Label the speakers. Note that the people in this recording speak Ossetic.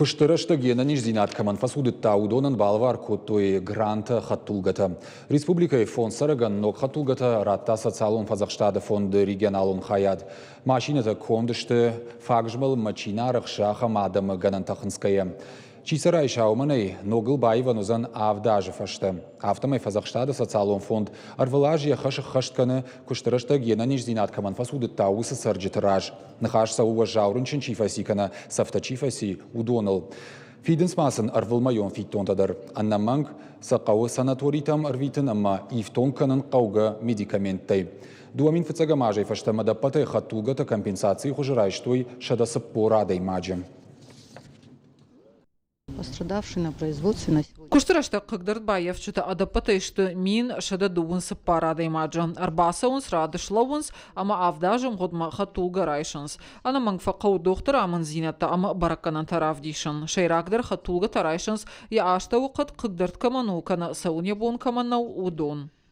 Speaker 1: Куысты рӕстӕг йе нӕниздзинад кӕмӕн фӕцудыдта, уыдонӕн балӕвар кодтой грантӕ хӕдтулгӕтӕ. Республикӕйы фонд цӕрӕгӕн ног хӕдтулгӕтӕ радта социалон фӕдзӕхстады фонды регионалон хайад. Машинӕтӕ конд сты, фаг змӕлынмӕ чи нӕ арӕхсы, ахӕм адӕмы гӕнӕнтӕ хынцгӕйӕ. Чи сӕ райса, уымӕн ӕй ногыл баивӕн уыдзӕн авд азы фӕстӕ. Афтӕмӕй фӕдзӕхстады социалон фонд ӕрвылаз йӕ хӕс ӕххӕст кӕны, куысты рӕстӕг йе нӕниздзинад кӕмӕн фӕцудыдта, уыцы цӕрджыты раз. Ныхас цӕуы уӕззау рынчын чи фӕци кӕнӕ цӕфтӕ чи фӕци, уыдоныл. Фидынц ма сын ӕрвылмӕйон фиддонтӕ дӕр. Ӕнӕмӕнг сӕ хъӕуы санаторитӕм ӕрвитын ӕмӕ ифтонг кӕнын хъӕугӕ медикаменттӕй. 2000 фыццӕгӕм азӕй фӕстӕмӕ ӕдӕппӕтӕй хӕдтулгӕтӕ компенсацийы хуызы райстой 140 адӕймаджы.
Speaker 2: Пострадавшие на производстве на сегодня.
Speaker 3: Куысты рӕстӕг хъыгдард баййафджытӕ ӕдӕппӕтӕй сты 1124 адӕймаджы. Ӕрбацӕуынц, рады слӕууынц ӕмӕ авд азы мгъуыдмӕ хӕдтулгӕ райсынц. Ӕнӕмӕнг фӕхъӕуы дохтыры амынддзинӕдтӕ ӕмӕ бӕрӕггӕнӕнтӕ равдисын. Сӕйрагдӕр хӕдтулгӕтӕ райсынц, йӕ астӕуы хъӕд хъыгдард кӕмӕн у, кӕнӕ цӕуын йӕ бон кӕмӕн нӕу, уыдон.